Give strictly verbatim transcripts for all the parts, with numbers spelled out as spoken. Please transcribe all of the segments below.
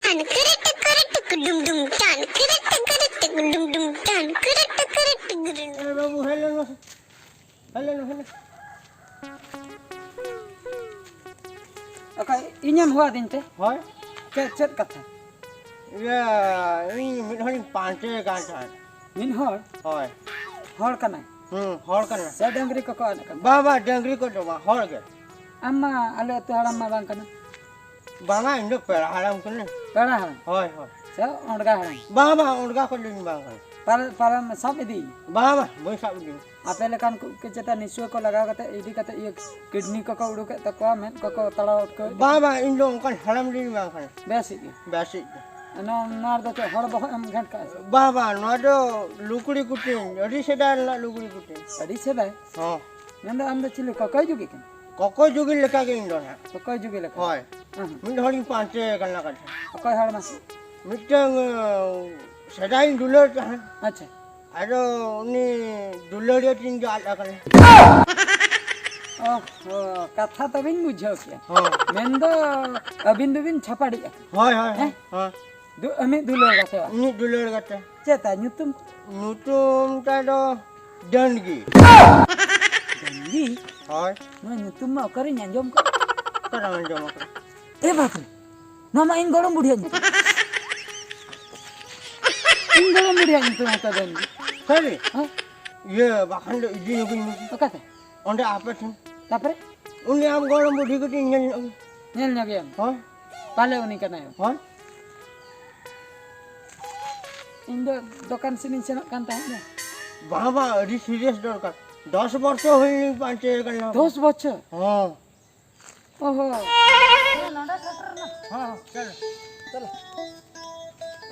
ᱴᱟᱱ ᱠᱤᱨᱤ ᱴᱤᱠᱤᱨᱤ ᱴᱤᱠ ᱰᱩᱢ ᱰᱩᱢ ᱴᱟᱱ ᱠᱤᱨᱤ ᱴᱤᱠᱤᱨᱤ ᱴᱤᱠ ᱰᱩᱢ ᱰᱩᱢ ᱴᱟᱱ ᱠᱤᱨᱤ ᱴᱤᱠᱤᱨᱤ ᱴᱤᱠ ᱰᱩᱢ ᱰᱩᱢ᱾ ᱮ ᱵᱟᱹᱵᱩ, ᱦᱮᱡ ᱞᱮᱱ ᱢᱮᱥᱮ᱾ ᱦᱮᱡ ᱞᱮᱱ ᱢᱮ, ᱦᱮᱡ ᱞᱮᱱ ᱢᱮ᱾ ᱚᱠᱟ ᱤᱧᱮᱢ ᱦᱚᱦᱚ ᱟᱹᱫᱤᱧ ᱛᱮ? ᱦᱳᱭ᱾ ᱪᱮᱫ, ᱪᱮᱫ ᱠᱟᱛᱷᱟ? ᱤᱭᱟᱹ, ᱤᱧ ᱢᱤᱫ ᱦᱚᱲᱤᱧ ᱯᱟᱱᱛᱮᱭᱮ ᱠᱟᱱ ᱛᱟᱦᱮᱸᱫ᱾ ᱢᱤᱫ ᱦᱚᱲ? ᱦᱳᱭ᱾ ᱦᱚᱲ ᱠᱟᱱᱟᱭ? ᱦᱩᱸ, ᱦᱚᱲ ᱠᱟᱱᱟᱭ᱾ ᱥᱮ ᱰᱟᱹᱝᱨᱤ ᱠᱚᱠᱚ ᱟᱫ ᱟᱠᱟᱱᱟ? ᱵᱟᱝ, ᱵᱟᱝ, ᱰᱟᱹᱝᱨᱤ ᱠᱚᱫᱚ ᱵᱟᱝ, ᱦᱚᱲ ᱜᱮ᱾ ᱟᱢ ᱢᱟ ᱟᱞᱮ ᱟᱹᱛᱩ ᱦᱟᱲᱟᱢ ᱢᱟ ᱵᱟᱝ ᱠᱟᱱᱟᱢ᱾ ᱵᱟᱝᱟ, ᱤᱧ ᱫᱚ ᱯᱮᱲᱟ ᱦᱟᱲᱟᱢ ᱠᱟᱹᱱᱟᱹᱧ᱾ ᱯᱮᱲᱟ ᱦᱟᱲᱟᱢ? ᱦᱳᱭ, ᱦᱳᱭ᱾ ᱥᱮ ᱚᱸᱰᱜᱟ ᱦᱟᱲᱟᱢ? ᱵᱟᱝ, ᱵᱟᱝ, ᱚᱸᱰᱜᱟ ᱠᱚᱫᱚᱧ ᱵᱟᱝ ᱠᱟᱱᱟ᱾ ᱯᱟᱨ-, ᱯᱟᱨᱚᱢ ᱥᱟᱵ ᱤᱫᱤᱭᱤᱧ᱾ ᱵᱟᱝ, ᱵᱟᱝ, ᱵᱟᱹᱧ ᱥᱟᱵ ᱤᱫᱤᱭᱤᱧ᱾ ᱟᱯᱮ ᱞᱮᱠᱟᱱ ᱠᱚ ᱪᱮᱛᱟ ᱱᱤᱥᱩᱣᱟᱹ ᱠᱚ ᱞᱟᱜᱟᱣ ᱠᱟᱛᱮ, ᱤᱫᱤ ᱠᱟᱛᱮ ᱤᱭᱟᱹ ᱠᱤᱰᱱᱤ ᱠᱚᱠᱚ ᱩᱰᱩᱠᱮᱫ ᱛᱟᱠᱚᱣᱟ, ᱢᱮᱫ ᱠᱚᱠᱚ ᱛᱟᱲᱟᱣ ᱟᱹᱴᱠᱟᱹᱣᱮᱫ᱾ ᱵᱟᱝ, ᱵᱟᱝ, ᱤᱧ ᱫᱚ ᱚᱱᱠᱟᱱ ᱦᱟᱲᱟᱢ ᱫᱩᱧ ᱵᱟᱝ ᱠᱟᱱᱟ᱾ ᱵᱮᱥᱤᱡ ᱜᱮ᱾ ᱵᱮᱥᱤᱡ ᱜᱮ᱾ ᱱᱚᱣᱟ, ᱱᱚᱣᱟ ᱨᱮᱫᱚ ᱪᱮᱫ ᱦᱚᱲ ᱵᱚᱦᱚᱜ ᱮᱢ ᱜᱷᱮᱱᱴ ᱠᱟᱜᱼᱟ ᱥᱮ? ᱵᱟᱝ, ᱵᱟᱝ, ᱱᱚᱣᱟ ᱫᱚ ᱞᱩᱠᱲᱤ ᱠᱩᱴᱤᱱ, ᱟᱹᱰᱤ ᱥᱮᱫᱟᱭ ᱨᱮᱱᱟᱜ ᱞᱩᱠᱲᱤ ᱠᱩᱴᱤᱱ᱾ ᱟᱹᱰᱤ ᱥᱮᱫᱟᱭ? ᱦᱚᱸ᱾ ᱢᱮᱱᱫᱚ ᱟᱢ ᱫᱚ ᱪᱤᱞᱤ, ᱠᱚᱠᱚᱭ ᱡᱩᱜᱤ ᱠᱟᱱᱟ? ᱠᱚᱠᱚᱭ ᱡᱩᱜᱤ ᱞᱮᱠᱟ ᱜᱮ ᱤᱧ ᱫᱚ ᱱᱟᱦᱟᱜ᱾ ᱠᱚᱠᱚᱭ ᱡᱩᱜᱤ ᱞᱮᱠᱟ? ᱦᱳᱭ᱾ ᱦᱮᱸ, ᱦᱮᱸ᱾ ᱢᱤᱫ ᱦᱚᱲᱤᱧ ᱯᱟᱱᱛᱮ ᱠᱟᱱᱟ ᱠᱟᱛᱷᱟ᱾ ᱚᱠᱚᱭ ᱦᱚᱲ ᱢᱟᱥᱮ? ᱢᱤᱫᱴᱟᱝ, ᱟᱸ, ᱥᱮᱫᱟᱭᱤᱧ ᱫᱩᱞᱟᱹᱲ ᱛᱟᱦᱮᱸᱫ᱾ ᱟᱪᱪᱷᱟ᱾ ᱟᱫᱚ ᱩᱱᱤ ᱫᱩᱞᱟᱹᱲᱤᱭᱟᱹ ᱛᱤᱧ ᱜᱮ ᱟᱫ ᱟᱠᱟᱱᱟ᱾ ᱚ ᱦᱚ, ᱠᱟᱛᱷᱟ ᱛᱚᱵᱮᱧ ᱵᱩᱡᱷᱟᱹᱣ ᱠᱮᱜᱼᱟ᱾ ᱦᱚᱸ᱾ ᱢᱮᱱᱫᱚ ᱟᱹᱵᱤᱱ ᱫᱚᱵᱤᱱ ᱪᱷᱟᱯᱟᱰᱤᱜᱼᱟ᱾ ᱦᱳᱭ, ᱦᱳᱭ, ᱦᱮᱸ? ᱦᱳᱭ᱾ ᱫᱩ-, ᱟᱢᱤᱡ ᱫᱩᱞᱟᱹᱲ ᱜᱟᱛᱮᱣᱟᱜ? ᱤᱧᱤᱡ ᱫᱩᱞᱟᱹᱲ ᱜᱟᱛᱮ᱾ ᱪᱮᱫ ᱛᱟᱭ ᱧᱩᱛᱩᱢ? ᱧᱩᱛᱩᱢ ᱛᱟᱭ ᱫᱚ ᱰᱟᱹᱱᱜᱤ᱾ ᱰᱟᱹᱱᱜᱤ? ᱦᱳᱭ᱾ ᱱᱚᱣᱟ ᱧᱩᱛᱩᱢ ᱢᱟ ᱚᱠᱟᱨᱤᱧ ᱟᱸᱡᱚᱢ ᱠᱟᱜ᱾ ᱚᱠᱟᱨᱮᱢ ᱟᱸᱡᱚᱢ ᱟᱠᱟᱫᱟ? ᱮ ᱵᱟᱯᱨᱮ, ᱱᱚᱣᱟ ᱢᱟ ᱤᱧ ᱜᱚᱲᱚᱢ ᱵᱩᱰᱷᱤᱭᱟᱜ ᱧᱩᱛᱩᱢ᱾ ᱤᱧ ᱜᱚᱲᱚᱢ ᱵᱩᱰᱷᱤᱭᱟᱜ ᱧᱩᱛᱩᱢ ᱦᱟᱛᱟᱣ ᱫᱟᱹᱧ᱾ ᱥᱟᱹᱨᱤ? ᱦᱮᱸ? ᱤᱭᱟᱹ, ᱵᱟᱠᱷᱟᱱ ᱫᱚ ᱤᱫᱤ ᱧᱚᱜᱤᱧ ᱢᱮ᱾ ᱚᱠᱟᱛᱮ? ᱚᱸᱰᱮ ᱟᱯᱮ ᱴᱷᱮᱱ᱾ ᱛᱟᱯᱚᱨᱮ? ᱩᱱᱤ ᱟᱢ ᱜᱚᱲᱚᱢ ᱵᱩᱰᱷᱤ ᱠᱟᱹᱴᱤᱡ ᱧᱮᱞ ᱧᱚᱜ ᱜᱮ᱾ ᱧᱮᱞ ᱧᱚᱜᱮᱭᱟᱢ? ᱦᱳᱭ᱾ ᱯᱟᱞᱮ ᱩᱱᱤ ᱠᱟᱱᱟᱭ᱾ ᱦᱳᱭ᱾ ᱤᱧ ᱫᱚ ᱫᱚᱠᱟᱱ ᱥᱮᱫ ᱤᱧ ᱥᱮᱱᱚᱜ ᱠᱟᱱ ᱛᱟᱦᱮᱸᱫ ᱫᱚ᱾ ᱵᱟᱝ, ᱵᱟᱝ, ᱟᱹᱰᱤ serious ᱫᱚᱨᱠᱟᱨ᱾ ᱫᱚᱥ ᱵᱚᱪᱷᱚᱨ ᱦᱩᱭ ᱞᱤᱧ ᱯᱟᱱᱛᱮ ᱠᱟᱱᱟ᱾ ᱫᱚᱥ ᱵᱚᱪᱷᱚᱨ? ᱦᱚᱸ᱾ ᱚᱦᱚ᱾ ᱱᱚᱰᱮ ᱥᱮᱴᱮᱨ ᱮᱱᱟ᱾ ᱦᱚᱸ, ᱦᱚᱸ, ᱪᱚᱞᱚ᱾ ᱪᱚᱞᱚ᱾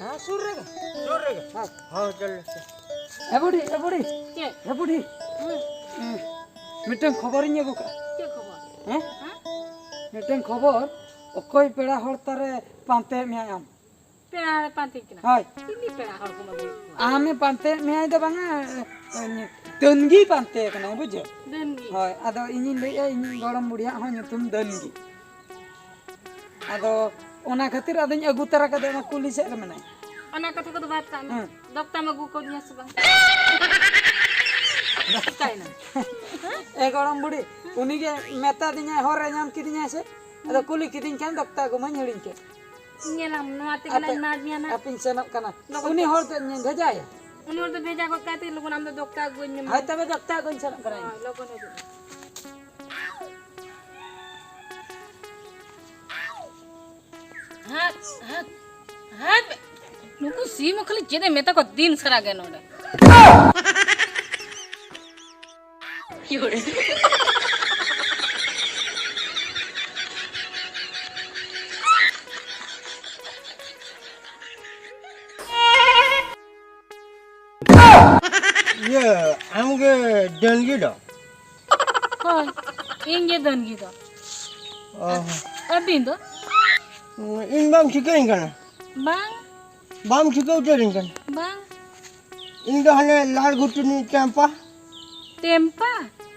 ᱦᱮᱸ, ᱥᱩᱨ ᱨᱮᱜᱮ᱾ ᱥᱩᱨ ᱨᱮᱜᱮ? ᱦᱮᱸ᱾ ᱦᱚᱸ, ᱪᱚᱞᱚ, ᱪᱚᱞᱚ᱾ ᱮ ᱵᱩᱰᱷᱤ, ᱮ ᱵᱩᱰᱷᱤ᱾ ᱪᱮᱫ? ᱮ ᱵᱩᱰᱷᱤ᱾ ᱦᱮᱸ᱾ ᱦᱮᱸ᱾ ᱢᱤᱫᱴᱟᱝ ᱠᱷᱚᱵᱚᱨᱤᱧ ᱟᱹᱜᱩ ᱠᱟᱜᱼᱟ᱾ ᱪᱮᱫ ᱠᱷᱚᱵᱚᱨ? ᱦᱮᱸ? ᱦᱮᱸ? ᱢᱤᱫᱴᱟᱝ ᱠᱷᱚᱵᱚᱨ, ᱚᱠᱚᱭ ᱯᱮᱲᱟ ᱦᱚᱲ ᱛᱟᱨᱮ ᱯᱟᱱᱛᱮᱭᱮᱫ ᱢᱮᱭᱟᱭ ᱟᱢ? ᱯᱮᱲᱟ ᱦᱚᱲᱮ ᱯᱟᱱᱛᱮᱧ ᱠᱟᱱᱟ? ᱦᱳᱭ᱾ ᱪᱤᱞᱤ ᱯᱮᱲᱟ ᱦᱚᱲ ᱠᱚᱢ ᱟᱹᱜᱩᱭᱮᱫ ᱠᱚᱣᱟ? ᱟᱢᱮ ᱯᱟᱱᱛᱮᱭᱮᱫ ᱢᱮᱭᱟᱭ ᱫᱚ ᱵᱟᱝᱟ, ᱮ, ᱮ, ᱛᱟᱹᱱᱜᱤ ᱯᱟᱱᱛᱮ ᱠᱟᱱᱟᱭ, ᱵᱩᱡᱷᱟᱹᱣ? ᱫᱟᱹᱱᱜᱤ? ᱦᱳᱭ, ᱟᱫᱚ ᱤᱧᱤᱧ ᱞᱟᱹᱭᱮᱫᱼᱟ, ᱤᱧᱤᱡ ᱜᱚᱲᱚᱢ ᱵᱩᱲᱦᱤᱭᱟᱜ ᱦᱚᱸ ᱧᱩᱛᱩᱢ ᱫᱟᱹᱱᱜᱤ᱾ ᱟᱫᱚ ᱚᱱᱟ ᱠᱷᱟᱹᱛᱤᱨ ᱟᱫᱚᱧ ᱟᱹᱜᱩ ᱛᱟᱨᱟ ᱠᱟᱫᱮᱭᱟ ᱚᱱᱟ ᱠᱩᱞᱦᱤ ᱥᱮᱫ ᱨᱮ ᱢᱮᱱᱟᱭᱟ᱾ ᱚᱱᱟ ᱠᱟᱛᱷᱟ ᱠᱚᱫᱚ ᱵᱟᱫ ᱠᱟᱜ ᱢᱮ᱾ ᱦᱮᱸ᱾ ᱫᱚᱠᱛᱟᱢ ᱟᱹᱜᱩ ᱠᱟᱣᱫᱤᱧᱟ ᱥᱮ ᱵᱟᱝ? ᱪᱤᱠᱟᱭᱱᱟ? ᱮ ᱜᱚᱲᱚᱢ ᱵᱩᱲᱦᱤ, ᱩᱱᱤ ᱜᱮ ᱢᱮᱛᱟ ᱫᱤᱧᱟᱭ, ᱦᱚᱨ ᱨᱮ ᱧᱟᱢ ᱠᱤᱫᱤᱧᱟᱭ ᱥᱮ, ᱟᱫᱚ ᱠᱩᱞᱤ ᱠᱤᱫᱤᱧ ᱠᱷᱟᱱ ᱫᱚᱠᱛᱟ ᱟᱹᱜᱩ ᱢᱟᱧ ᱦᱤᱲᱤᱧ ᱠᱮᱫ᱾ ᱧᱮᱞᱟᱢ, ᱱᱚᱣᱟ ᱛᱮᱜᱮ ᱟᱯᱮ, ᱱᱟᱧ ᱢᱟᱨ ᱢᱮᱭᱟ ᱱᱟᱜ᱾ ᱟᱯᱮᱧ ᱥᱮᱱᱚᱜ ᱠᱟᱱᱟ᱾ ᱞᱚᱜᱚᱱ ᱩᱱᱤ ᱛᱮ᱾ ᱦᱚᱲ ᱛᱮᱫ ᱤᱧ ᱵᱷᱮᱡᱟᱭᱟ᱾ ᱩᱱᱤ ᱦᱚᱲ ᱫᱚ ᱵᱷᱮᱡᱟ ᱜᱚᱫ ᱠᱟᱭ ᱛᱮ, ᱞᱚᱜᱚᱱ ᱟᱢ ᱫᱚ ᱫᱚᱠᱛᱟ ᱟᱹᱜᱩᱧ ᱢᱮ᱾ ᱦᱳᱭ, ᱛᱚᱵᱮ ᱫᱚᱠᱛᱟ ᱟᱹᱜᱩᱧ ᱥᱮᱱᱚᱜ ᱠᱟᱱᱟ᱾ ᱦᱳᱭ, ᱞᱚᱜᱚᱱ ᱦᱤᱡᱩᱜ ᱢᱮ᱾ ᱦᱟᱴ, ᱦᱟᱴ, ᱦᱟᱴ᱾ ᱱᱩᱠᱩ ᱥᱤᱢ ᱦᱚᱸ ᱠᱷᱟᱹᱞᱤ ᱪᱮᱫ ᱮ ᱢᱮᱛᱟ ᱠᱚᱣᱟ ᱫᱤᱱ ᱥᱟᱨᱟ ᱜᱮ ᱱᱚᱰᱮ᱾ ᱤᱭᱟᱹ, ᱟᱢ ᱜᱮ ᱰᱟᱹᱱᱜᱤ ᱫᱚ? ᱦᱳᱭ, ᱤᱧ ᱜᱮ ᱰᱟᱹᱱᱜᱤ ᱫᱚ᱾ ᱚ᱾ ᱟᱹᱵᱤᱱ ᱫᱚ? ᱤᱧ ᱵᱟᱢ ᱴᱷᱤᱠᱟᱹᱧ ᱠᱟᱱᱟ? ᱵᱟᱝ᱾ ᱵᱟᱢ ᱴᱷᱤᱠᱟᱹ ᱩᱛᱟᱹᱨᱤᱧ ᱠᱟᱱᱟ? ᱵᱟᱝ᱾ ᱤᱧ ᱫᱚ ᱦᱟᱱᱮ ᱞᱟᱲ ᱜᱷᱩᱴᱩ ᱨᱤᱱᱤᱡ ᱴᱮᱢᱯᱟ᱾ ᱴᱮᱢᱯᱟ?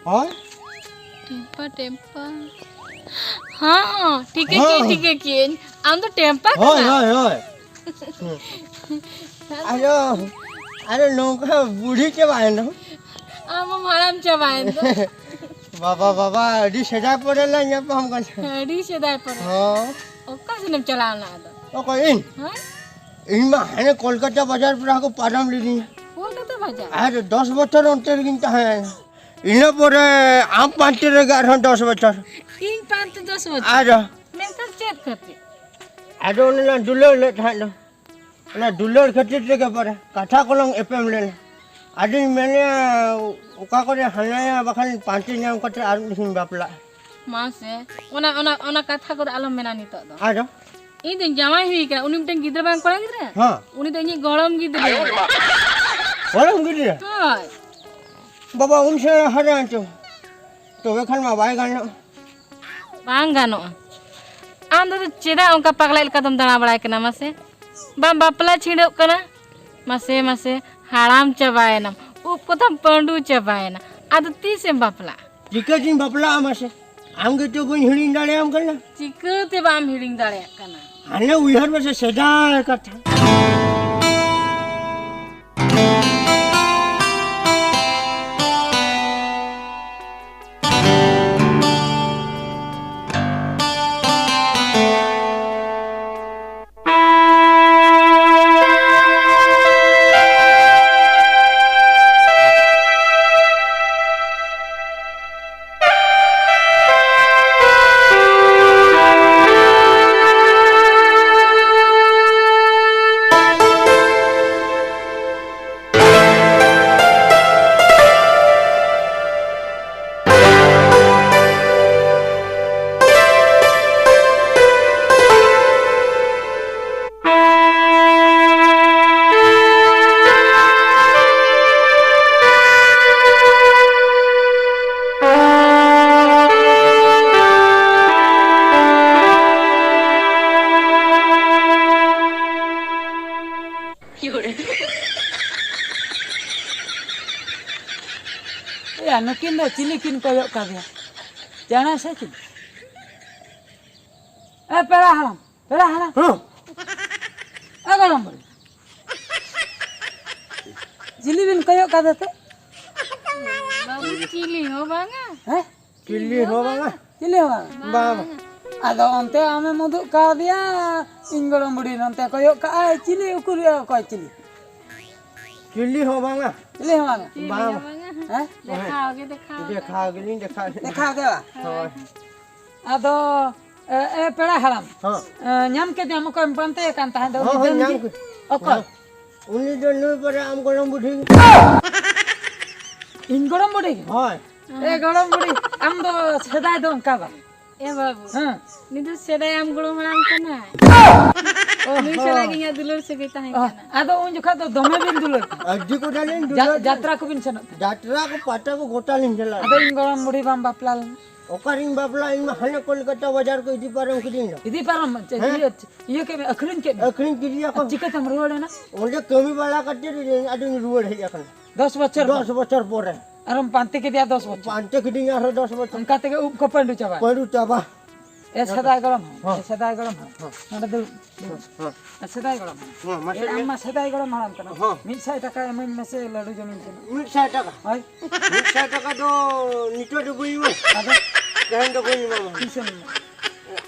ᱦᱳᱭ᱾ ᱴᱮᱢᱯᱟ, ᱴᱮᱢᱯᱟ᱾ ᱦᱚᱸ, ᱴᱷᱤᱠᱟᱹ ᱠᱤᱭᱟᱹᱧ, ᱦᱚᱸ᱾ ᱴᱷᱤᱠᱟᱹ ᱠᱤᱭᱟᱹᱧ᱾ ᱟᱢ ᱫᱚ ᱴᱮᱢᱯᱟ ᱦᱳᱭ, ᱠᱟᱱᱟᱢ? ᱦᱳᱭ, ᱦᱳᱭ᱾ ᱦᱩᱸ᱾ ᱟᱫᱚ, ᱟᱫᱚ ᱱᱚᱝᱠᱟ ᱵᱩᱲᱦᱤ ᱪᱟᱵᱟᱭᱮᱱ ᱫᱚ᱾ ᱟᱢ ᱦᱚᱸᱢ ᱦᱟᱲᱟᱢ ᱪᱟᱵᱟᱭᱮᱱ ᱫᱚ᱾ ᱵᱟᱵᱟ, ᱵᱟᱵᱟ, ᱟᱹᱰᱤ ᱥᱮᱫᱟᱭ ᱯᱚᱨᱮ ᱞᱮ ᱧᱟᱯᱟᱢ ᱠᱟᱱᱟ᱾ ᱟᱹᱰᱤ ᱥᱮᱫᱟᱭ ᱯᱚᱨᱮ᱾ ᱦᱚᱸ᱾ ᱚᱠᱟ ᱥᱮᱱᱮᱢ ᱪᱟᱞᱟᱣ ᱞᱮᱱᱟ ᱟᱫᱚ? ᱚᱠᱚᱭ, ᱤᱧ? ᱦᱳᱭ᱾ ᱤᱧ ᱢᱟ ᱦᱟᱱᱮ ᱠᱚᱞᱠᱟᱛᱟ ᱵᱟᱡᱟᱨ ᱯᱮᱲᱟ ᱠᱚ ᱯᱟᱨᱚᱢ ᱞᱤᱫᱤᱧᱟ᱾ ᱠᱚᱞᱠᱟᱛᱟ ᱵᱟᱡᱟᱨ? ᱟᱨ ᱫᱚᱥ ᱵᱚᱪᱷᱚᱨ ᱚᱱᱛᱮ ᱨᱮᱜᱤᱧ ᱛᱟᱦᱮᱸᱭᱮᱱᱟ᱾ ᱤᱱᱟᱹ ᱯᱚᱨᱮ ᱟᱢ ᱯᱟᱱᱛᱮ ᱨᱮᱜᱮ ᱟᱨᱦᱚᱸ ᱫᱚᱥ ᱵᱚᱪᱷᱚᱨ᱾ ᱤᱧ ᱯᱟᱱᱛᱮ ᱫᱚᱥ ᱵᱚᱪᱷᱚᱨ? ᱟᱨ ᱢᱮᱱᱠᱷᱟᱱ ᱪᱮᱫ ᱠᱷᱟᱹᱛᱤᱨ? ᱟᱫᱚ ᱚᱱᱮ ᱞᱟᱝ ᱫᱩᱞᱟᱹᱲ ᱞᱮᱫ ᱛᱟᱦᱮᱸᱫ ᱫᱚ, ᱚᱱᱟ ᱫᱩᱞᱟᱹᱲ ᱠᱷᱟᱹᱛᱤᱨ ᱛᱮᱜᱮ ᱯᱚᱨᱮ ᱠᱟᱛᱷᱟ ᱠᱚᱞᱟᱝ ᱮᱯᱮᱢ ᱞᱮᱱᱟ᱾ ᱟᱫᱚᱧ ᱢᱮᱱᱮᱫᱼᱟ, ᱚᱠᱟ ᱠᱚᱨᱮ ᱦᱟᱱᱟᱭᱟ ᱵᱟᱠᱷᱟᱱ ᱯᱟᱱᱛᱮ ᱧᱟᱢ ᱠᱟᱛᱮ ᱟᱨ ᱢᱤᱫ ᱫᱷᱟᱣ ᱤᱧ ᱵᱟᱯᱞᱟᱜᱼᱟ᱾ ᱢᱟᱥᱮ, ᱚᱱᱟ, ᱚᱱᱟ, ᱚᱱᱟ ᱠᱟᱛᱷᱟ ᱠᱚᱫᱚ ᱟᱞᱚᱢ ᱢᱮᱱᱟ ᱱᱤᱛᱚᱜ ᱫᱚ᱾ ᱟᱫᱚ? ᱤᱧ ᱫᱚᱧ ᱡᱟᱶᱟᱭ ᱦᱩᱭ ᱠᱟᱱᱟ, ᱩᱱᱤ ᱢᱤᱫᱴᱮᱱ ᱜᱤᱫᱽᱨᱟᱹ ᱵᱟᱝ ᱠᱚᱲᱟ ᱜᱤᱫᱽᱨᱟᱹ? ᱦᱮᱸ᱾ ᱩᱱᱤ ᱫᱚ ᱤᱧᱤᱡ ᱜᱚᱲᱚᱢ ᱜᱤᱫᱽᱨᱟᱹ᱾ ᱜᱚᱲᱚᱢ ᱜᱤᱫᱽᱨᱟᱹ? ᱦᱳᱭ᱾ ᱵᱟᱵᱟ, ᱩᱱ ᱥᱮ ᱦᱟᱨᱟ ᱦᱚᱪᱚ᱾ ᱛᱚᱵᱮ ᱠᱷᱟᱱ ᱢᱟ ᱵᱟᱭ ᱜᱟᱱᱚᱜᱼᱟ᱾ ᱵᱟᱝ ᱜᱟᱱᱚᱜᱼᱟ᱾ ᱟᱢ ᱫᱚ ᱪᱮᱫᱟᱜ ᱚᱱᱠᱟ ᱯᱟᱜᱽᱞᱟ ᱞᱮᱠᱟ ᱫᱚᱢ ᱫᱟᱬᱟ ᱵᱟᱲᱟᱭ ᱠᱟᱱᱟ ᱢᱟᱥᱮ? ᱵᱟᱢ ᱵᱟᱯᱞᱟ ᱪᱷᱤᱰᱟᱹᱜ ᱠᱟᱱᱟ? ᱢᱟᱥᱮ, ᱢᱟᱥᱮ, ᱦᱟᱲᱟᱢ ᱪᱟᱵᱟᱭᱮᱱᱟᱢ, ᱩᱵ ᱠᱚᱛᱟᱢ ᱯᱟᱺᱰᱩ ᱪᱟᱵᱟᱭᱮᱱᱟ, ᱟᱫᱚ ᱛᱤᱥᱮᱢ ᱵᱟᱯᱞᱟᱜᱼᱟ? ᱪᱤᱠᱟᱹᱛᱤᱧ ᱵᱟᱯᱞᱟᱜᱼᱟ ᱢᱟᱥᱮ? ᱟᱢ ᱜᱮᱛᱚ ᱵᱟᱹᱧ ᱦᱤᱲᱤᱧ ᱫᱟᱲᱮᱭᱟᱢ ᱠᱟᱱᱟ᱾ ᱪᱤᱠᱟᱹᱛᱮ ᱵᱟᱢ ᱦᱤᱲᱤᱧ ᱫᱟᱲᱮᱭᱟᱜ ᱠᱟᱱᱟ? ᱦᱟᱱᱮ ᱩᱭᱦᱟᱹᱨ ᱢᱮᱥᱮ ᱥᱮᱫᱟᱭ ᱠᱟᱛᱷᱟ᱾ ᱮᱭᱟ, ᱱᱩᱠᱤᱱ ᱫᱚ ᱪᱤᱞᱤ ᱠᱤᱱ ᱠᱚᱭᱚᱜ ᱠᱟᱫᱮᱭᱟ? ᱪᱮᱬᱮ ᱥᱮ ᱪᱤᱞᱤ? ᱮ, ᱯᱮᱲᱟ ᱦᱟᱲᱟᱢ, ᱯᱮᱲᱟ ᱦᱟᱲᱟᱢ᱾ ᱦᱮᱸ᱾ ᱮ, ᱜᱚᱲᱚᱢ ᱵᱩᱲᱦᱤ᱾ ᱪᱤᱞᱤ ᱵᱤᱱ ᱠᱚᱭᱚᱜ ᱠᱟᱫᱮ ᱛᱮ? ᱵᱟᱹᱵᱩ, ᱪᱤᱞᱤ ᱦᱚᱸ ᱵᱟᱝᱟ᱾ ᱦᱮᱸ? ᱪᱤᱞᱤ ᱦᱚᱸ ᱵᱟᱝᱟ᱾ ᱪᱤᱞᱤ ᱦᱚᱸ ᱵᱟᱝᱟ? ᱵᱟᱝ᱾ ᱟᱫᱚ ᱚᱱᱛᱮ ᱟᱢᱮᱢ ᱩᱫᱩᱜ ᱠᱟᱣᱫᱮᱭᱟ, ᱤᱧ ᱜᱚᱲᱚᱢ ᱵᱩᱲᱦᱤ ᱱᱚᱱᱛᱮ ᱠᱚᱭᱚᱜ ᱠᱟᱜᱼᱟᱭ, ᱪᱤᱞᱤ ᱩᱠᱩᱨ ᱚᱠᱚᱭ ᱪᱤᱞᱤ? ᱪᱤᱞᱤ ᱦᱚᱸ ᱵᱟᱝᱟ᱾ ᱪᱤᱞᱤ ᱦᱚᱸ ᱵᱟᱝᱟ? ᱪᱤᱞᱤ ᱵᱟᱝ᱾ ᱦᱚᱸ ᱵᱟᱝᱟ᱾ ᱦᱮᱸ? ᱫᱮᱠᱷᱟᱣ ᱜᱮ ᱫᱮᱠᱷᱟᱣ ᱫᱮᱠᱷᱟᱣ ᱜᱮ᱾ ᱜᱮᱞᱤᱧ ᱫᱮᱠᱷᱟᱣ ᱜᱮ᱾ ᱫᱮᱠᱷᱟᱣ ᱜᱮ ᱵᱟᱝ? ᱦᱳᱭ᱾ ᱟᱫᱚ, ᱮ, ᱮ, ᱯᱮᱲᱟ ᱦᱟᱲᱟᱢ, ᱦᱚᱸ᱾ ᱮ, ᱧᱟᱢ ᱠᱮᱫᱮᱭᱟᱢ, ᱚᱠᱚᱭᱮᱢ ᱯᱟᱱᱛᱮ ᱠᱟᱱ ᱛᱟᱦᱮᱸᱫ ᱫᱚ, ᱦᱚᱸ, ᱩᱱᱤ ᱦᱚᱸ, ᱰᱟᱹᱝᱜᱤ? ᱧᱟᱢ ᱠᱮᱫ-, ᱚᱠᱚᱭ? ᱦᱚᱸ᱾ ᱩᱱᱤ ᱫᱚ ᱱᱩᱭ ᱯᱟᱨᱟ ᱟᱢ ᱜᱚᱲᱚᱢ ᱵᱩᱰᱷᱤ᱾ ᱤᱧ ᱜᱚᱲᱚᱢ ᱵᱩᱰᱷᱤ? ᱦᱳᱭ᱾ ᱮ ᱜᱚᱲᱚᱢ ᱵᱩᱰᱷᱤ, ᱟᱢ ᱫᱚ ᱥᱮᱫᱟᱭ ᱫᱚ ᱚᱱᱠᱟ ᱵᱟᱝ᱾ ᱮ ᱵᱟᱹᱵᱩ, ᱦᱮᱸ᱾ ᱩᱱᱤ ᱫᱚ ᱥᱮᱫᱟᱭ ᱟᱢ ᱜᱚᱲᱚᱢ ᱦᱟᱲᱟᱢ ᱠᱟᱱᱟᱭ᱾ ᱚ ᱱᱩᱭ ᱦᱚᱸ᱾ ᱥᱟᱞᱟᱜ ᱜᱮ ᱤᱧᱟᱹᱜ ᱫᱩᱞᱟᱹᱲ ᱥᱟᱹᱜᱟᱹᱭ ᱛᱟᱦᱮᱸ ᱚ, ᱠᱟᱱᱟ᱾ ᱟᱫᱚ ᱩᱱ ᱡᱚᱠᱷᱟᱡ ᱫᱚ ᱫᱚᱢᱮ ᱵᱤᱱ ᱫᱩᱞᱟᱹᱲ ᱠᱟᱱᱟ᱾ ᱟᱹᱰᱤ ᱠᱚᱴᱟ ᱞᱤᱧ ᱡᱟ-, ᱫᱩᱞᱟᱹᱲ ᱡᱟᱛᱨᱟ ᱠᱚᱵᱤᱱ ᱥᱮᱱᱚᱜ ᱛᱟᱦᱮᱸᱫ? ᱡᱟᱛᱨᱟ ᱠᱚ ᱯᱟᱛᱟ ᱠᱚ ᱜᱚᱴᱟ ᱞᱤᱧ ᱪᱟᱞᱟᱜ ᱟᱫᱚ ᱛᱟᱦᱮᱸᱫ᱾ ᱤᱧ ᱜᱚᱲᱚᱢ ᱵᱩᱰᱷᱤ ᱵᱟᱢ ᱵᱟᱯᱞᱟ ᱞᱮᱱᱟ? ᱚᱠᱟᱨᱤᱧ ᱵᱟᱯᱞᱟ, ᱤᱧ ᱢᱟ ᱦᱟᱱᱮ ᱠᱚᱞᱠᱟᱛᱟ ᱵᱟᱡᱟᱨ ᱠᱚ ᱤᱫᱤ ᱯᱟᱨᱚᱢ ᱠᱤᱫᱤᱧ ᱫᱚ᱾ ᱤᱫᱤ ᱯᱟᱨᱚᱢ ᱪᱮᱫ? ᱦᱮᱸ? ᱤᱭᱟᱹ, ᱤᱭᱟᱹ ᱠᱮᱫ ᱢᱮ, ᱟᱹᱠᱷᱨᱤᱧ ᱠᱮᱫ ᱢᱮ᱾ ᱟᱹᱠᱷᱨᱤᱧ ᱠᱤᱫᱤᱧᱟᱠᱚ᱾ ᱟᱨ ᱪᱤᱠᱟᱹᱛᱮᱢ ᱨᱩᱣᱟᱹᱲ ᱮᱱᱟ? ᱚᱸᱰᱮ ᱠᱟᱹᱢᱤ ᱵᱟᱲᱟ ᱠᱟᱛᱮ ᱟᱫᱚᱧ ᱨᱩᱣᱟᱹᱲ ᱦᱮᱡ ᱟᱠᱟᱱᱟ᱾ ᱫᱚᱥ ᱵᱚᱪᱷᱚᱨ ᱫᱚᱥ ᱯᱚᱨ? ᱵᱚᱪᱷᱚᱨ ᱯᱚᱨᱮ᱾ ᱟᱨᱮᱢ ᱯᱟᱱᱛᱮ ᱠᱮᱫᱮᱭᱟ ᱫᱚᱥ ᱵᱚᱪᱷᱚᱨ? ᱯᱟᱱᱛᱮ ᱠᱤᱫᱤᱧᱟ ᱟᱨᱦᱚᱸ ᱫᱚᱥ ᱵᱚᱪᱷᱚᱨ᱾ ᱚᱱᱠᱟ ᱛᱮᱜᱮ ᱩᱵ ᱠᱚ ᱯᱟᱹᱰᱩ ᱪᱟᱵᱟ᱾ ᱯᱟᱹᱰᱩ ᱪᱟᱵᱟ᱾ ᱮ ᱥᱮᱫᱟᱭ ᱜᱚᱲᱚᱢ ᱦᱟᱲᱟᱢ, ᱦᱚᱸ᱾ ᱮ ᱥᱮᱫᱟᱭ ᱜᱚᱲᱚᱢ ᱦᱟᱲᱟᱢ, ᱦᱚᱸ᱾ ᱱᱚᱰᱮ ᱫᱩᱲᱩᱵ, ᱫᱩᱲᱩᱵ᱾ ᱦᱚᱸ᱾ ᱮ ᱥᱮᱫᱟᱭ ᱜᱚᱲᱚᱢ ᱦᱟᱲᱟᱢ, ᱦᱚᱸ, ᱢᱟᱥᱮ ᱮ ᱟᱢ ᱞᱟᱹᱭ ᱢᱟ ᱥᱮᱫᱟᱭ ᱜᱚᱲᱚᱢ ᱦᱟᱲᱟᱢ ᱠᱟᱱᱟ᱾ ᱦᱚᱸ᱾ ᱢᱤᱫ ᱥᱟᱭ ᱴᱟᱠᱟ ᱮᱢᱟᱹᱧ ᱢᱮᱥᱮ, ᱞᱟᱹᱰᱩ ᱡᱚᱢᱤᱧ ᱠᱟᱱᱟ᱾ ᱢᱤᱫ ᱥᱟᱭ ᱴᱟᱠᱟ? ᱦᱳᱭ᱾ ᱢᱤᱫ ᱥᱟᱭ ᱴᱟᱠᱟ ᱫᱚ ᱱᱤᱛᱚᱜ ᱫᱚ ᱵᱟᱹᱧ ᱮᱢᱟ᱾ ᱟᱫᱚ? ᱛᱮᱦᱮᱧ ᱫᱚ ᱵᱟᱹᱧ ᱮᱢᱟᱢᱟ᱾ ᱛᱤᱥᱮᱢ ᱮᱢᱟ?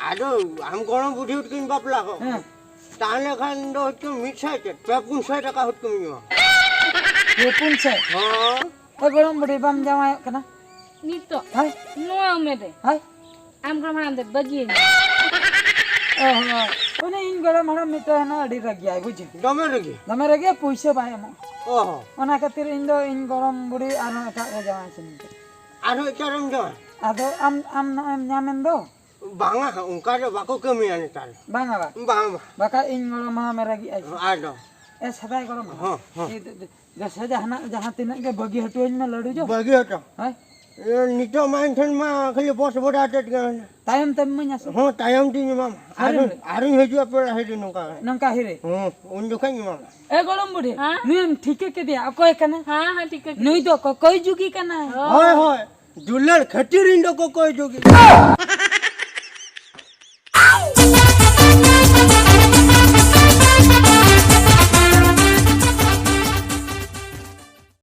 ᱟᱫᱚ ᱟᱢ ᱜᱚᱲᱚᱢ ᱵᱩᱰᱷᱤ ᱛᱟᱹᱠᱤᱱ ᱵᱟᱯᱞᱟ ᱠᱚ᱾ ᱦᱮᱸ᱾ ᱛᱟᱦᱞᱮ ᱠᱷᱟᱱ ᱫᱚ ᱦᱚᱭᱛᱳ ᱢᱤᱫ ᱥᱟᱭ ᱪᱮᱫ, ᱯᱮ ᱯᱩᱱ ᱥᱟᱭ ᱴᱟᱠᱟ ᱦᱚᱭᱛᱳ ᱤᱧ ᱮᱢᱟ᱾ ᱯᱮ ᱯᱩᱱ ᱥᱟᱭ? ᱦᱚᱸ᱾ ᱮ ᱜᱚᱲᱚᱢ ᱵᱩᱰᱷᱤ, ᱵᱟᱢ ᱡᱟᱶᱟᱭᱚᱜ ᱠᱟᱱᱟ? ᱱᱤᱛᱚᱜ? ᱦᱳᱭ᱾ ᱱᱚᱣᱟ ᱩᱢᱮᱨ ᱨᱮ? ᱦᱳᱭ᱾ ᱟᱢ ᱜᱚᱲᱚᱢ ᱦᱟᱲᱟᱢ ᱫᱚ ᱵᱟᱹᱜᱤᱭᱟᱹᱧ ᱢᱮ᱾ ᱚ ᱦᱚᱸ᱾ ᱩᱱᱤ ᱤᱧ ᱜᱚᱲᱚᱢ ᱦᱟᱲᱟᱢ ᱢᱤᱫᱴᱮᱱ ᱦᱮᱱᱟᱭᱟ, ᱟᱹᱰᱤ ᱨᱟᱹᱜᱤᱭᱟᱭ, ᱵᱩᱡᱷᱟᱹᱣ᱾ ᱫᱚᱢᱮ ᱨᱟᱹᱜᱤ? ᱫᱚᱢᱮ ᱨᱟᱹᱜᱤᱭᱟ, ᱯᱩᱭᱥᱟᱹ ᱵᱟᱭ ᱮᱢᱚᱜᱼᱟ᱾ ᱚ ᱦᱚᱸ᱾ ᱚᱱᱟ ᱠᱷᱟᱹᱛᱤᱨ ᱤᱧ ᱫᱚ ᱤᱧ ᱜᱚᱲᱚᱢ ᱵᱩᱰᱷᱤ ᱟᱨᱦᱚᱸ ᱮᱴᱟᱜ ᱨᱮ ᱡᱟᱶᱟᱭ ᱥᱟᱱᱟᱧ ᱠᱟᱱᱟ᱾ ᱟᱨᱦᱚᱸ ᱮᱴᱟᱜ ᱨᱮᱢ ᱡᱟᱶᱟᱭ? ᱟᱫᱚ ᱟᱢ, ᱟᱢ ᱱᱚᱜᱼᱚᱭ ᱮᱢ ᱧᱟᱢᱮᱱ ᱫᱚ᱾ ᱵᱟᱝᱟ, ᱚᱱᱠᱟ ᱫᱚ ᱵᱟᱠᱚ ᱠᱟᱹᱢᱤᱭᱟ ᱱᱮᱛᱟᱨ᱾ ᱵᱟᱝᱟ ᱵᱟ? ᱵᱟᱝ, ᱵᱟᱝ᱾ ᱵᱟᱠᱷᱟᱡ ᱤᱧ ᱜᱚᱲᱚᱢ ᱦᱟᱲᱟᱢᱮ ᱨᱟᱹᱜᱤᱜᱼᱟᱭ ᱥᱮ᱾ ᱟᱫᱚ? ᱮ ᱥᱮᱫᱟᱭ ᱜᱚᱲᱚᱢ ᱦᱟᱲᱟᱢ᱾ ᱦᱚᱸ, ᱦᱚᱸ᱾ ᱮ, ᱫᱮ-, ᱫᱮ-, ᱫᱮᱥᱮ ᱡᱟᱦᱟᱱᱟᱜ ᱡᱟᱦᱟᱸ ᱛᱤᱱᱟᱹᱜ ᱜᱮ ᱵᱟᱹᱜᱤ ᱦᱚᱴᱚᱣᱟᱹᱧ ᱢᱮ ᱞᱟᱹᱰᱩ ᱡᱚᱢ᱾ ᱵᱟᱹᱜᱤ ᱦᱚᱴᱚ᱾ ᱦᱳᱭ᱾ ᱮ, ᱱᱤᱛᱚᱜ ᱢᱟ ᱤᱧ ᱴᱷᱮᱱ ᱢᱟ ᱠᱷᱟᱹᱞᱤ ᱵᱚᱥ ᱵᱷᱟᱲᱟ ᱟᱛᱮᱫ ᱜᱮ ᱢᱮᱱᱟᱜᱼᱟ᱾ ᱛᱟᱭᱚᱢ ᱛᱮᱢ ᱤᱢᱟᱹᱧᱟ ᱥᱮ? ᱦᱚᱸ, ᱛᱟᱭᱚᱢ ᱛᱤᱧ ᱮᱢᱟᱢᱟ᱾ ᱥᱟᱹᱨᱤ ᱟᱨᱚ, ᱜᱮ? ᱟᱨᱚᱧ ᱦᱤᱡᱩᱜᱼᱟ ᱯᱮᱲᱟ ᱦᱤᱨᱤ ᱱᱚᱝᱠᱟ ᱜᱮ᱾ ᱱᱚᱝᱠᱟ ᱦᱤᱨᱤ? ᱦᱚᱸ, ᱩᱱ ᱡᱚᱠᱷᱚᱡ ᱤᱧ ᱮᱢᱟᱢᱟ᱾ ᱮ ᱜᱚᱲᱚᱢ ᱵᱩᱰᱷᱤ, ᱦᱮᱸ? ᱱᱩᱭᱮᱢ ᱴᱷᱤᱠᱟᱹ ᱠᱮᱫᱮᱭᱟ? ᱚᱠᱚᱭ ᱠᱟᱱᱟᱭ? ᱦᱮᱸ, ᱦᱮᱸ, ᱴᱷᱤᱠᱟᱹ ᱠᱮᱫᱮᱭᱟ᱾ ᱱᱩᱭ ᱫᱚ ᱠᱚᱠᱚᱭ ᱡᱩᱜᱤ ᱠᱟᱱᱟᱭ᱾ ᱦᱳᱭ, ᱦᱳᱭ᱾ ᱫᱩᱞᱟᱹᱲ ᱠᱷᱟᱹᱛᱤᱨ ᱤᱧ ᱫᱚ ᱠᱚᱠᱚᱭ ᱡᱩᱜᱤ᱾